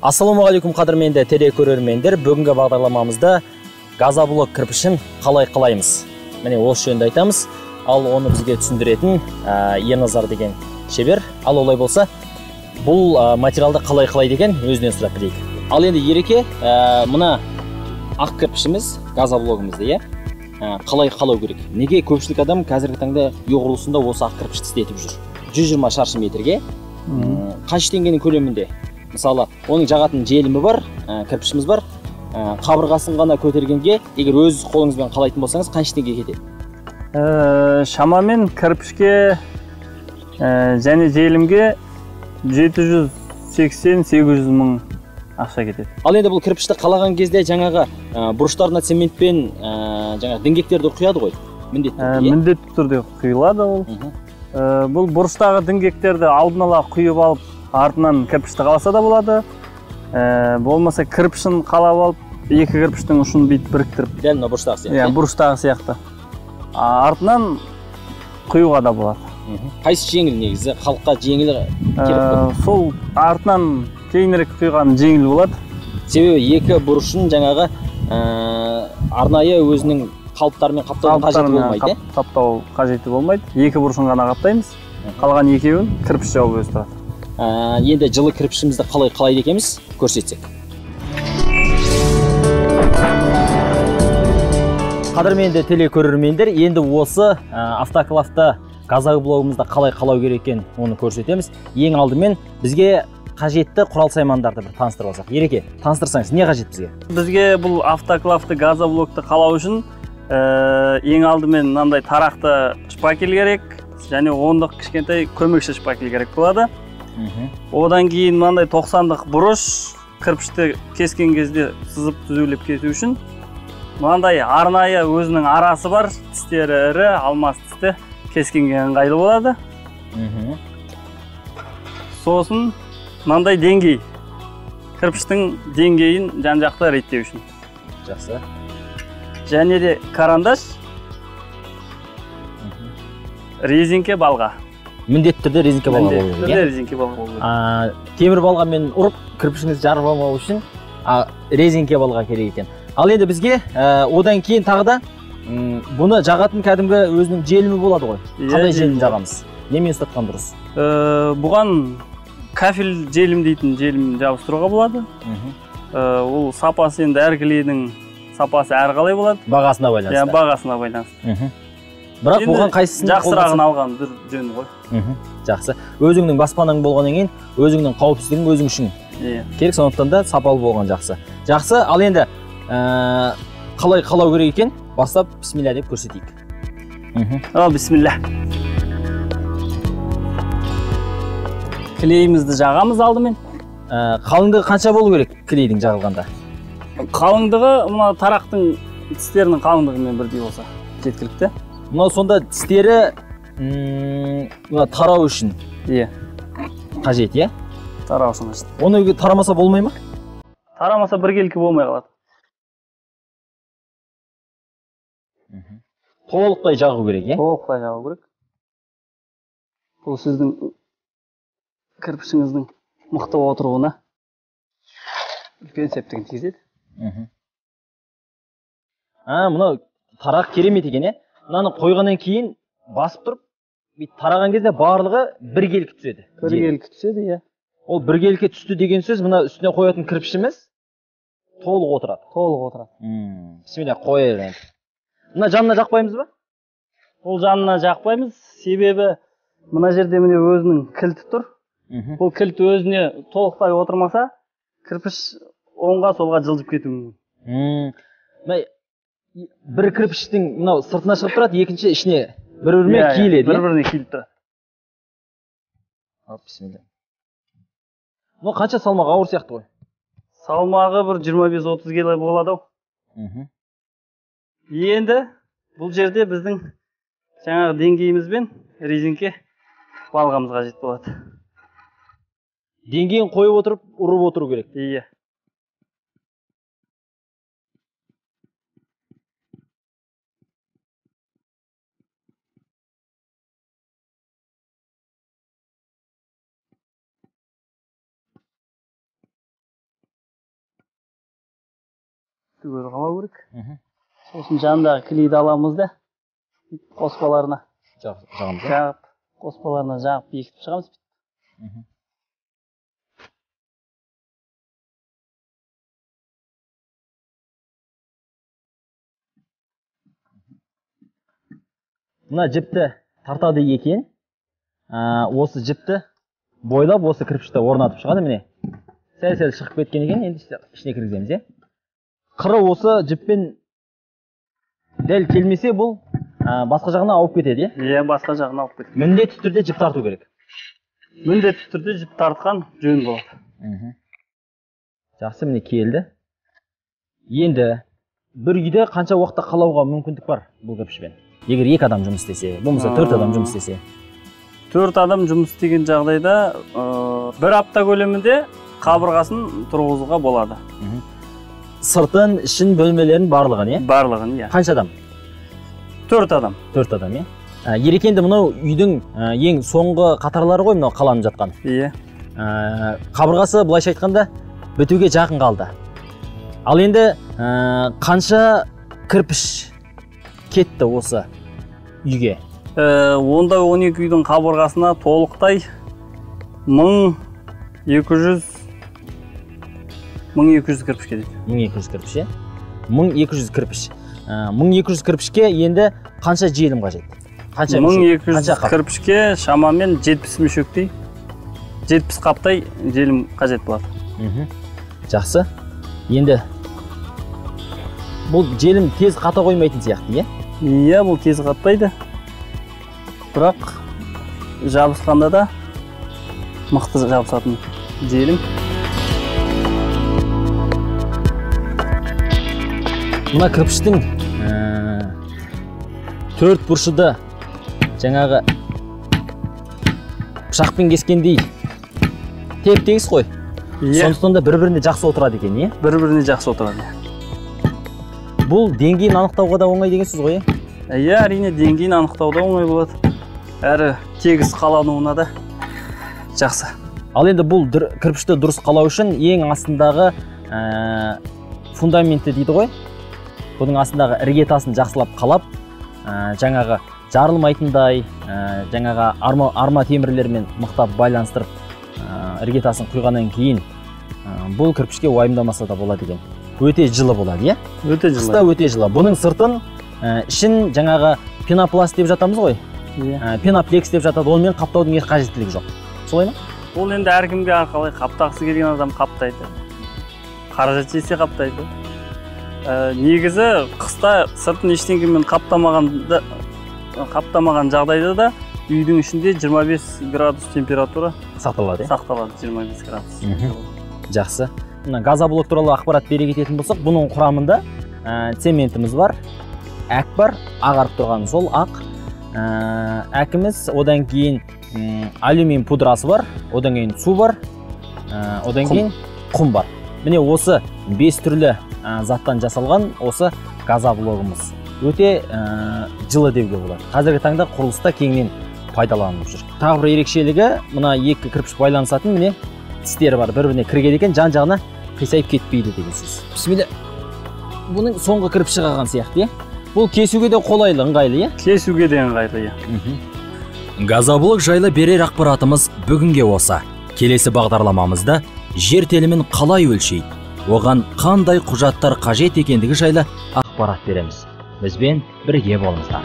Ассалаумағалейкум, қадірменді телекөрермендер. Бүгінгі бағдарламамызда газоблок кірпішін қалай қалаймыз? Міне осы жөнінде айтамыз. Ал оны бізге түсіндіретін Ерназар деген шебер. Ал олай болса, бұл материалды қалай қалай деген өзінен сұрап білейік. Ал енді Ереке, мына ақ кірпішіміз, газоблогымызды, иә, қалай қалау керек? Неге көпшілік адам қазіргі таңда үй құрылысында осы ақ кірпішті істетіп жүр? 120 шаршы метрге қанша теңгенің көлемінде? Мысалы, оның жағатын желімі бар, кірпішіміз бар, қабырғасын ғана көтергенге, егер өз қолыңызбен қалайтын болсаңыз, қанша теңге кетеді? Шамамен кірпішке және желімге 780-800 мың ақша кетеді. Ал енді бұл кірпішті қалаған кезде жаңағы бұрыштарына цементпен жаңағы діңгектерді құяды ғой, міндетті түрде? Міндетті түрде құйылады ол. Бұл бұрыштағы діңгектерді алдын ала құйып алып, артынан кірпішті қаласа да болады. Болмаса кірпішін қалап алып, екі кірпіштің ұшын бүйтіп біріктіріп. Дәл мына бұрыштағы сияқты. Иә, бұрыштағы сияқты. Артынан құюға да болады. Қайсы жеңіл негізі? Халыққа жеңіл керек қой. Сол артынан кейінірек құйған жеңіл болады. Себебі екі бұрышын жаңағы арнайы өзінің қалыптарымен қаптаудың қажеті болмайды, иә? Қаптау қажеті болмайды. Екі бұрышын ғана қаптаймыз. Қалған екеуін кірпіш жауып өзі тұрады. Енді жылы кірпішімізді қалай қалайды екенбіз, көрсетсек. Қадірменді телекөрермендер, енді осы автоклавты газоблогымызды қалай қалау керек екен, оны көрсетеміз. Ең алдымен бізге қажетті құрал саймандарды бір таныстырып алсақ. Ереке, таныстырсаңыз, не қажет бізге? Бізге бұл автоклавты газоблокты қалау үшін ең алдымен мынандай тарақты шпакель керек, және ондық кішкентай көмекші шпакель керек болады. Одан кейін мынандай 90-дық бұрыш, кірпішті кескен кезде сызып түзулеп кесу үшін мынандай арнайы өзінің арасы бар, тістері ірі, алмас тісті кескенге ыңғайлы болады. Сосын мынандай деңгей, кірпіштің деңгейін жан-жақты реттеу үшін. Жақсы. Және де карандаш, резинке балға. Міндетті түрде резинке балға болу керек. Міндетті түрде резинке балға болу керек. Темір балғамен ұрып, кірпішіңізді жарып алмау үшін резинке балға керек екен. Ал енді бізге одан кейін тағы да бұны жағатын кәдімгі өзінің желімі болады ғой. Қандай желім жағамыз? Немен ұстатқан дұрыс? Бұған кафель желім дейтін желім жабыстыруға болады. Ол сапасы енді әр клейдің сапасы әрқалай болады. Бағасына байланысты. Иә, бағасына байланысты. Бірақ бұған қайсысын жақсырағын алған бір жөн ғой. Жақсы. Өзіңнің баспанаң болғаннан кейін өзіңнің қауіпсіздігің өзің үшін керек, сондықтан да сапалы болған жақсы. Жақсы, ал енді қалай қалау керек екен, бастап бисмилля деп көрсетейік. Ал бисмилля. Клейімізді жағамыз алдымен. Қалыңдығы қанша болу керек клейдің жағылғанда? Қалыңдығы мына тарақтың тістерінің қалыңдығымен бірдей болса жеткілікті. Мынау сонда тістері мына тарау үшін қажет, иә? Тарау үшін қажет. Оны тарамаса болмай ма? Тарамаса біркелкі болмай қалады. Толықтай жағу керек, иә? Толықтай жағу керек. Бұл сіздің кірпішіңіздің мықты отыруына үлкен септігін тигізеді. Мынау тарақ керемет екен, иә? Мынаны қойғаннан кейін басып тұрып, бүйтіп тараған кезде барлығы біркелкі түседі. Біркелкі түседі, иә. Ол біркелкі түсті деген сөз, мына үстіне қоятын кірпішіміз толық отырады. Толық отырады. Бисмилля, қояйық енді. Мына жанына жақпаймыз ба? Ол жанына жақпаймыз, себебі мына жерде міне өзінің кілті тұр. Бұл кілт өзіне толықтай отырмаса, кірпіш оңға солға жылжып кетуі мүмкін. Мына бір кірпіштің мынау сыртына шығып тұрады, екінші ішіне бір-бірімен киіледі. Бір-біріне киіліп тұрады. Ал, бисмилля. Мынау қанша салмағы ауыр сияқты ғой? Салмағы бір 25-30 келі болады ау. Енді бұл жерде біздің Жаңағы деңгейімізбен резеңке балғамыз қажет болады. Деңгейін қойып отырып, ұрып отыру керек. Иә. Түгел қалау керек. Сосын жанындағы клейді аламыз да қоспаларына жағамыз. Жағып, қоспаларына жағып бекітіп шығамыз. Мына жіпті тартады екен. Осы жіпті бойлап осы кірпішті орнатып шығады міне. Сәл-сәл шығып кеткен екен, енді ішіне кіргіземіз, иә? Қыры осы жіппен дәл келмесе, бұл басқа жағына ауып кетеді, иә? Иә, басқа жағына ауып кетеді. Міндетті түрде жіп тарту керек. Міндетті түрде жіп тартқан жөн болады. Жақсы, міне келді. Енді бір үйде қанша уақытта қалауға мүмкіндік бар бұл кірпішпен? Егер 2 адам жұмыс істесе, болмаса 4 адам жұмыс істесе. 4 адам жұмыс істеген жағдайда бір апта көлемінде қабырғасын тұрғызуға болады. Сыртын, ішін, бөлмелерін барлығын, иә? Барлығын, иә. Қанша адам? 4 адам. 4 адам, иә. Ереке, енді мынау үйдің ең соңғы қатарлары ғой, мынау қаланып жатқан. Иә. Қабырғасы былайша айтқанда бітуге жақын қалды. Ал енді қанша кірпіш кетті осы үйге? Онда 12 үйдің қабырғасына толықтай 1200 кірпіш кетеді. 1200 кірпіш, иә? 1200 кірпіш. 1200 кірпішке енді қанша желім қажет? Қанша 1200 кірпішке шамамен 70 мүшектей, 70 қаптай желім қажет болады. Жақсы. Енді бұл желім тез қата қоймайтын сияқты, иә? Иә, бұл тез қатпайды. Бірақ жабысқанда да мықты жабысатын желім. Мына кірпіштің 4 бұрышы да жаңағы пышақпен кескендей теп-тегіс қой. Сондықтан да бір-біріне жақсы отырады екен, иә? Бір-біріне жақсы отырады. Бұл деңгейін анықтауға да оңай деген сөз ғой, иә? Иә, әрине деңгейін анықтауда оңай болады. Әрі тегіс қалануына да жақсы. Ал енді бұл кірпішті дұрыс қалау үшін ең астындағы фундаменті дейді ғой. Бұның астындағы іргетасын жақсылап қалап, жаңағы жарылмайтындай, жаңағы арма темірлермен мықтап байланыстырып, іргетасын құйғаннан кейін бұл кірпішке уайымдамаса да болады екен. Өте жылы болады, иә? Өте жылы. Қыста өте жылы. Бұның сыртын, ішін жаңағы пенопласт деп жатамыз ғой. Пеноплекс деп жатады. Онымен қаптаудың еш қажеттілігі жоқ. Солай ма? Ол енді әркімге арқалай қаптағысы келген адам қаптайды. Қаражат жетсе қаптайды. Негізі қыста сыртын ештеңемен қаптамаған жағдайда да үйдің ішінде 25 градус температура сақталады. Сақталады 25 градус. Жақсы. Мына газоблок туралы ақпарат бере кететін болсақ, бұның құрамында цементіміз бар, әк бар, ағарып тұрған сол ақ әкіміз, одан кейін алюмин пудрасы бар, одан кейін су бар, одан кейін құм бар. Міне осы 5 түрлі заттан жасалған осы газоблогымыз. Өте жылы деуге болады. Қазіргі таңда құрылыста кеңінен пайдаланылып жүр. Тағы бір ерекшелігі, мына екі кірпіш байланысатын міне тістері бар, бір-біріне кірген екен, жан-жағына қисайып кетпейді деген сөз. Бісміллә. Бұның соңғы кірпіші қалған сияқты, иә? Бұл кесуге де қолайлы, ыңғайлы, иә? Кесуге де ыңғайлы, иә. Газоблок жайлы берер ақпаратымыз бүгінге осы. Келесі бағдарламамызда жер телімін қалай өлшейді, оған қандай құжаттар қажет екендігі жайлы ақпарат береміз. Бізбен бірге болыңыздар.